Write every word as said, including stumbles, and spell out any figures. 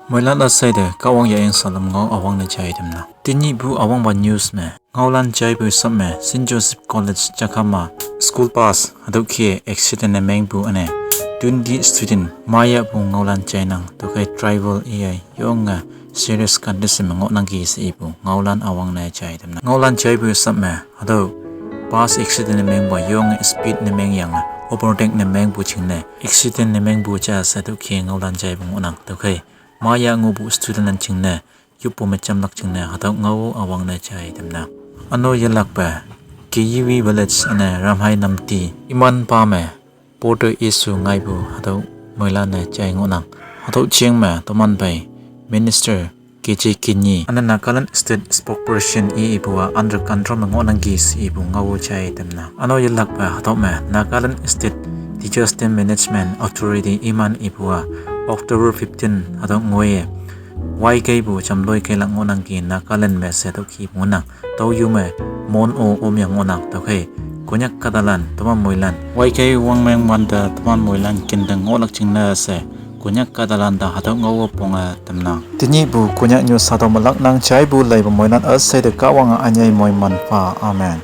Moilan üshei te Kahwang yahyange salam ngao üwangne jai tamnang. Tenyihpu üwangpa news me ngaolan jaipu sap me Saint Joseph College Chakhama school bus hatüo kih accident ne mengpu üne twenty student mayahpu ngaolan jainang, tüokhei driver iye yonge serious condition me ngohnangki she ipu ngaolan üwangne jai tamnang. Ngaolan jaipu sap me hatüo bus accident ne mengpu yonge speed ne mengyange overtake ne mengpu jingne accident ne mengpu ja she tüo kih ngaolan jaipu ngohnang, tüokhei mayah ngohpu studentlan jingne yoppu me jamlak jingne hatüo ngao üwangne jai tamnang. Üno yelakpe K U V village üne Ramhei Namti imanpa me border issue ngaipu hatüo moilan-e jai ngohnang. Hatüo jing me toman pei Minister K J Kini üne Nagaland State Spokesperson i ipu-a under control me ngohnangki she ipu ngao jai tamnang. Üno yelakpe hatüo me Nagaland State Disaster Management Authority iman ipu-a October fifteen hatüo ngoiye waikeipu jamloi keilak ngohnangki Nagaland me she tüo kih ngohnang. Tüo yu me mon-o omyang ngohnang, tüokhei Konyak kahtalan toman moilan waikei wangmeng wante toman moilan kinte ngohlak jingne she Konyak kahtalan te hatüo ngao ponge tamnang. Tenyihpu Konyak news hatüo me laknang. Jaipu leipu moilan üshei te Kahwange ünyei moiman pha. Amen.